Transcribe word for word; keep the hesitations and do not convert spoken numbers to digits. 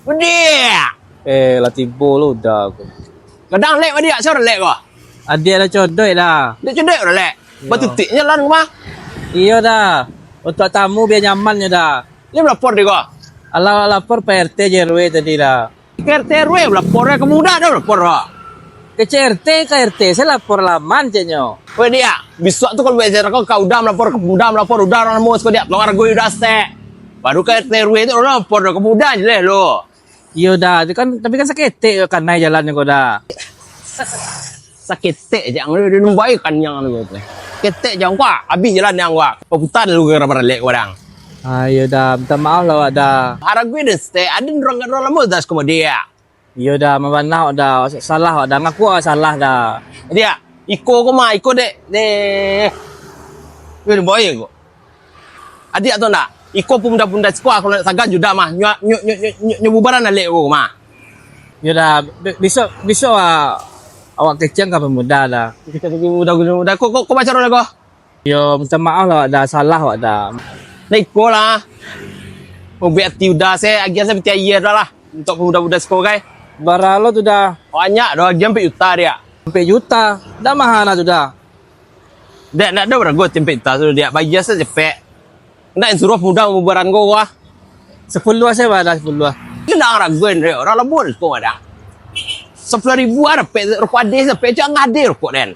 Udiak! Eh, lah tibo lo Uda ko. Gadang lek, Udiak, sia lek ko? Adiak lah codoi dah. Dek codoi lah lek. Iyo. Batutik jalan ko mah. Iyo dah. Untuak tamu bia nyaman nyo dah. Lai malapor di ko? Alah lapor Pak R T je R W tadi dah. Ka R T R W lapor, ka muda dah lapor dah. Ka C R T, ka R T, sia lapor laman ceknyo. Weh Diak, bisuak tu kalau buek acara ko, ka Uda malapor, ka muda malapor, Uda urang namo siko Diak, tolong aragoi Uda stek. Baru ka R T R W tu urang lapor dah, ka muda jeleh lo. Iyo dah, tu kan, tapi kan saketek kanai jalan ko dah. Saketek je ang, dia nambai kanyang tu. Ketek je ang kuah, abih jalan ang kuah. Paputar lu gara-gara lek ko dang. Ah, iyo dah, minta maaf lah awak dah. Aragoi deh stek, aden urang gadang lamo dah siko Diak. Iyo dah, mabanah awak dah, salah awak dah, ngaku awak salah dah. Diak, iko ko mah, iko dek, dek. Weh, boy ko. Adiak tu ndak? Iko pun bunda-bunda siko, kalau nak sagan juda mah, nyo, nyo, nyo, nyo, nyo, nyo bubaran alek ko mah. Iyo dah, be-, bisuak, bisuak awak, awak kecek ka pemuda dah. Kecek ka pemuda, pemuda. Ko, ko, ko macam mana ko? Yo, minta maaf lah awak dah, salah awak dah. Nah, iko lah. Mambuek ati Uda se, agiah se piti aia dah lah. Untuak pemuda-pemuda siko, kai. Bara lo tu dah? Banyak dah, agiah ampek juta Diak. Ampek juta? Dah maha nah tu dah. Dek, ndak ado barago ati ampek juta tu, Diak. Bagia se cepek. Ndak yang suruah pemuda mambubaran ko, wah. Sapuluah se bah dah, sapuluah. Itu ndak rago, Diak. Urang lamo tu ko, Diak. Sapuluah ribu ah, dapek rokok adeh, dapek cak ngadeh rokok den.